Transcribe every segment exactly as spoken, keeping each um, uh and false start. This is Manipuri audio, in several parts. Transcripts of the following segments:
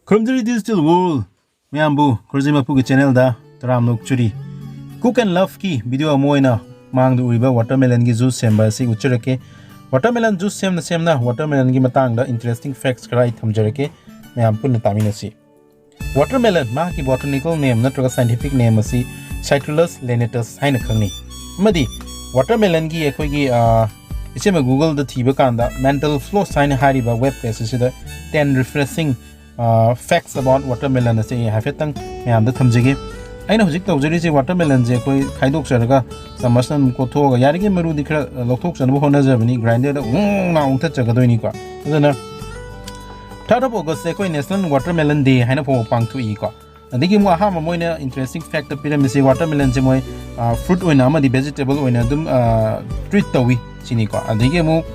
ꯈꯨꯔꯨꯝꯖꯔꯤ Digital World ꯃꯌꯥꯝꯕꯨ꯫ ꯈꯨꯔꯨꯝꯖꯔꯤ ꯃꯄꯨꯒꯤ ꯆꯦꯅꯦꯜꯗ ꯇꯔꯥꯝꯅ ꯑꯣꯛꯆꯔꯤ꯫ Cook and Loveꯀꯤ ꯚꯤꯗꯤꯑꯣ ꯑꯃ ꯑꯣꯏꯅ ꯃꯥꯡꯗ ꯎꯔꯤꯕ watermelonꯒꯤ juice ꯁꯦꯝꯕ ꯑꯁꯤ ꯎꯠꯆꯔꯛꯀꯦ꯫ Watermelon juice ꯁꯦꯝꯅ ꯁꯦꯝꯅ watermelonꯒꯤ ꯃꯇꯥꯡꯗ interesting facts ꯈꯔ ꯑꯩ ꯊꯝꯖꯔꯛꯀꯦ, ꯃꯌꯥꯝ ꯄꯨꯟꯅ ꯇꯥꯃꯤꯟꯅꯁꯤ꯫ Watermelon, ꯃꯍꯥꯛꯀꯤ botanical name ꯅꯠꯇ꯭ꯔꯒ scientific name ꯑꯁꯤ Citrus laenatus ꯍꯥꯏꯅ ꯈꯪꯅꯩ꯫ ꯑꯃꯗꯤ watermelonꯒꯤ ꯑꯩꯈꯣꯏꯒꯤ, ꯑ, ꯏꯆꯦꯃ Googleꯗ ꯊꯤꯕ ꯀꯥꯟꯗ mental floss ꯍꯥꯏꯅ ꯍꯥꯏꯔꯤꯕ web page ꯑꯁꯤꯗ ten refreshing, ꯑ, facts about watermelon ꯑꯁꯤ ꯑꯩ ꯍꯥꯏꯐꯦꯠꯇꯪ ꯃꯌꯥꯝꯗ ꯊꯝꯖꯒꯦ꯫ ꯑꯩꯅ ꯍꯧꯖꯤꯛ ꯇꯧꯖꯔꯤꯁꯦ watermelonꯁꯦ ꯑꯩꯈꯣꯏ ꯈꯥꯏꯗꯣꯛꯆꯔꯒ ꯆꯥꯃꯁꯅ ꯑꯗꯨꯝ ꯀꯣꯠꯊꯣꯛꯑꯒ ꯌꯥꯔꯤꯈꯩ ꯃꯔꯨꯗꯤ ꯈꯔ ꯂꯧꯊꯣꯛꯆꯅꯕ ꯍꯣꯠꯅꯖꯕꯅꯤ꯫ Grinderꯗ ꯎꯪ ꯂꯥꯎ ꯎꯪꯊꯠꯆꯒꯗꯣꯏꯅꯤꯀꯣ꯫ ꯑꯗꯨꯅ third of Augustꯁꯦ ꯑꯩꯈꯣꯏ National Watermelon Day ꯍꯥꯏꯅ ꯐꯥꯎꯕ ꯄꯥꯡꯊꯣꯛꯏꯀꯣ꯫ ꯑꯗꯒꯤ ꯑꯃꯨꯛ ꯑꯍꯥꯟꯕ ꯃꯣꯏꯅ interesting factꯇ ꯄꯤꯔꯝꯃꯤꯁꯦ watermelonꯁꯦ ꯃꯣꯏ, ꯑ, fruit ꯑꯣꯏꯅ ꯑꯃꯗꯤ vegetable ꯑꯣꯏꯅ ꯑꯗꯨꯝ, ꯑ, treat ꯇꯧꯏ ꯁꯤꯅꯤꯀꯣ꯫ ꯑꯗꯒꯤ ꯑꯃꯨꯛ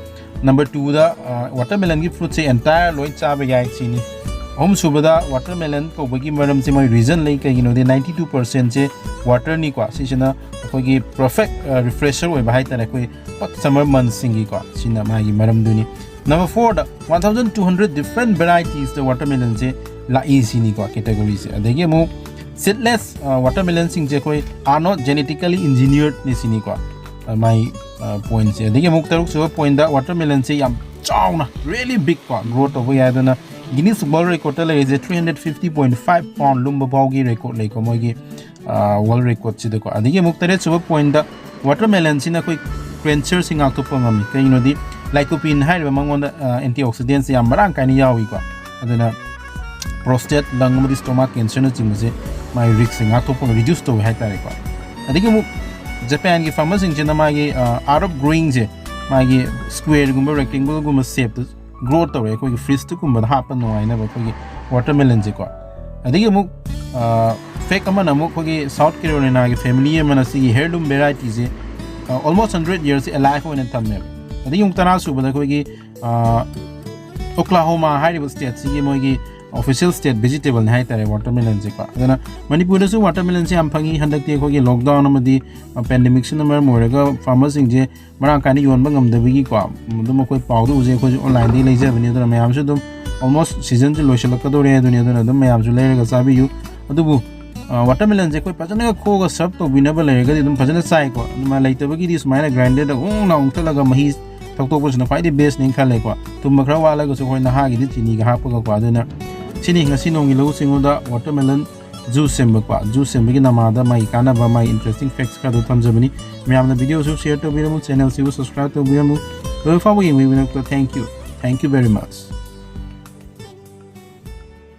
number twoꯗ, ꯑ, watermelonꯒꯤ fruitꯁꯦ entire ꯂꯣꯏ ꯆꯥꯕ ꯌꯥꯏ ꯁꯤꯅꯤ꯫ ꯑꯍꯨꯝꯁꯨꯕꯗ watermelon ꯀꯧꯕꯒꯤ ꯃꯔꯝꯁꯦ ꯃꯣꯏ reason ꯂꯩ, ꯀꯩꯒꯤꯅꯣꯗꯤ ninety two percentꯁꯦ waterꯅꯤꯀꯣ꯫ ꯁꯤꯁꯤꯅ ꯑꯩꯈꯣꯏꯒꯤ perfect, ꯑ, refresher ꯑꯣꯏꯕ ꯍꯥꯏꯇꯥꯔꯦ, ꯑꯩꯈꯣꯏ hot summer monthꯁꯤꯡꯒꯤꯀꯣ꯫ ꯁꯤꯅ ꯃꯥꯒꯤ ꯃꯔꯝꯗꯨꯅꯤ꯫ Number fourꯗ one thousand two hundred different varieties ꯗ watermelonꯁꯦ ꯂꯥꯛꯏ ꯁꯤꯅꯤꯀꯣ categoryꯁꯦ꯫ ꯑꯗꯒꯤ ꯑꯃꯨꯛ seedless, ꯑ, watermelonꯁꯤꯡꯁꯦ ꯑꯩꯈꯣꯏ are not genetically engineeredꯅꯤ ꯁꯤꯅꯤꯀꯣ, ꯑ, ꯃꯥꯏ, ꯑ, pointꯁꯦ꯫ ꯑꯗꯒꯤ ꯑꯃꯨꯛ ꯇꯔꯨꯛꯁꯨꯕ pointꯗ watermelonꯁꯦ ꯌꯥꯝ ꯆꯥꯎꯅ, really big ꯀꯣ, grow ꯇꯧꯕ ꯌꯥꯏ꯫ ꯑꯗꯨꯅ Guinness World Recordꯇ ꯂꯩꯔꯤꯁꯦ three hundred fifty point five pound ꯂꯨꯝꯕ ꯐꯥꯎꯒꯤ record ꯂꯩꯀꯣ ꯃꯣꯏꯒꯤ, ꯑ, world recordꯁꯤꯗꯀꯣ꯫ ꯑꯗꯒꯤ ꯑꯃꯨꯛ ꯇꯔꯦꯠꯁꯨꯕ pointꯗ watermelonꯁꯤꯅ ꯑꯩꯈꯣꯏ cancerꯁꯤ ꯉꯥꯛꯊꯣꯛꯄ ꯉꯝꯃꯤ꯫ ꯀꯩꯒꯤꯅꯣꯗꯤ lycopene ꯍꯥꯏꯔꯤꯕ ꯃꯉꯣꯟꯗ, ꯑ, antioxidantꯁꯦ ꯌꯥꯝ ꯃꯔꯥꯡ ꯀꯥꯏꯅ ꯌꯥꯎꯏꯀꯣ꯫ ꯑꯗꯨꯅ prostate, lung ꯑꯃꯗꯤ stomach cancerꯅꯆꯤꯡꯕꯁꯦ ꯃꯥꯒꯤ riskꯁꯦ ꯉꯥꯛꯊꯣꯛꯄ, reduce ꯇꯧꯋꯦ ꯍꯥꯏꯇꯥꯔꯦꯀꯣ꯫ ꯑꯗꯒꯤ ꯑꯃꯨꯛ ꯖꯄꯥꯟꯒꯤ farmerꯁꯤꯡꯁꯤꯅ ꯃꯥꯒꯤ, ꯑ, art of growingꯁꯦ ꯃꯥꯒꯤ squareꯒꯨꯝꯕ rectangleꯒꯨꯝꯕ shapeꯇ grow ꯇꯧꯔꯦ꯫ ꯑꯩꯈꯣꯏꯒꯤ fridgeꯇꯒꯨꯝꯕꯗ ꯍꯥꯞꯄ ꯅꯨꯡꯉꯥꯏꯅꯕ ꯑꯩꯈꯣꯏꯒꯤ watermelonꯁꯦꯀꯣ꯫ ꯑꯗꯒꯤ ꯑꯃꯨꯛ, ꯑ, fact ꯑꯃꯅ ꯑꯃꯨꯛ ꯑꯩꯈꯣꯏꯒꯤ South Carolinaꯒꯤ family ꯑꯃꯅ ꯁꯤꯒꯤ heirloom varietyꯁꯦ, ꯑ, almost hundred yearsꯁꯦ alive ꯑꯣꯏꯅ ꯊꯝꯃꯦꯕ꯫ ꯑꯗꯒꯤ ꯑꯃꯨꯛ ꯇꯔꯥꯁꯨꯕꯗ ꯑꯩꯈꯣꯏꯒꯤ, ꯑ, Oklahoma ꯍꯥꯏꯔꯤꯕ stateꯁꯤꯒꯤ ꯃꯣꯏꯒꯤ official state vegetableꯅꯤ ꯍꯥꯏꯇꯥꯔꯦ watermelonꯁꯦꯀꯣ꯫ ꯑꯗꯨꯅ ꯃꯅꯤꯄꯨꯔꯗꯁꯨ watermelonꯁꯦ ꯌꯥꯝ ꯐꯪꯉꯤ꯫ ꯍꯟꯗꯛꯇꯤ ꯑꯩꯈꯣꯏꯒꯤ lockdown ꯑꯃꯗꯤ, ꯑ, pandemicꯁꯤꯅ ꯃꯔꯝ ꯑꯣꯏꯔꯒ farmerꯁꯤꯡꯁꯦ ꯃꯔꯥꯡ ꯀꯥꯏꯅ ꯌꯣꯟꯕ ꯉꯝꯗꯕꯒꯤꯀꯣ, ꯑꯗꯨꯝ ꯑꯩꯈꯣꯏ ꯄꯥꯎꯗ ꯎꯖꯩ, ꯑꯩꯈꯣꯏꯁꯨ onlineꯗꯒꯤ ꯂꯩꯖꯕꯅꯤ꯫ ꯑꯗꯨꯅ ꯃꯌꯥꯝꯁꯨ ꯑꯗꯨꯝ almost seasonꯁꯦ ꯂꯣꯏꯁꯤꯜꯂꯛꯀꯗꯧꯔꯦ ꯑꯗꯨꯅꯤ꯫ ꯑꯗꯨꯅ ꯑꯗꯨꯝ ꯃꯌꯥꯝꯁꯨ ꯂꯩꯔꯒ ꯆꯥꯕꯤꯌꯨ꯫ ꯑꯗꯨꯕꯨ watermelonꯁꯦ ꯑꯩꯈꯣꯏ ꯐꯖꯅ ꯈꯣꯛꯑꯒ serve ꯇꯧꯕꯤꯅꯕ ꯂꯩꯔꯒꯗꯤ ꯑꯗꯨꯝ ꯐꯖꯅ ꯆꯥꯏꯀꯣ꯫ ꯑꯗꯨꯃꯥꯏꯅ ꯂꯩꯇꯕꯒꯤꯗꯤ ꯁꯨꯃꯥꯏꯅ grinderꯗ ꯎꯪ ꯂꯥꯎ ꯎꯪꯊꯠꯂꯒ ꯃꯍꯤ ꯊꯛꯇꯣꯛꯄꯁꯤꯅ ꯈ꯭ꯋꯥꯏꯗꯒꯤ bestꯅꯦꯅ ꯈꯜꯂꯦꯀꯣ꯫ ꯊꯨꯝꯕ ꯈꯔ ꯋꯥꯠꯂꯒꯁꯨ ꯑꯩꯈꯣꯏ ꯅꯍꯥꯒꯤꯗꯤ ꯆꯤꯅꯤꯒ ꯍꯥꯞꯄꯒꯀꯣ꯫ ꯑꯗꯨꯅ ꯁꯤꯅꯤ ꯉꯁꯤ ꯅꯣꯡꯒꯤ ꯂꯧꯎ ꯁꯤꯡꯎꯗ watermelon juice ꯁꯦꯝꯕꯀꯣ꯫ Juice ꯁꯦꯝꯕꯒꯤ ꯅꯃꯥꯗ ꯃꯥꯒꯤ ꯀꯥꯟꯅꯕ, ꯃꯥꯒꯤ interesting facts ꯈꯔꯗꯣ ꯊꯝꯖꯕꯅꯤ꯫ ꯃꯌꯥꯝꯅ videoꯁꯨ share ꯇꯧꯕꯤꯔꯝꯃꯨ, channelꯁꯤꯕꯨ subscribe ꯇꯧꯕꯤꯔꯝꯃꯨ꯫ ꯂꯣꯏꯕ ꯐꯥꯎꯕ ꯌꯦꯡꯕꯤꯕꯒꯤꯗꯃꯛꯇ thank you, thank you very much꯫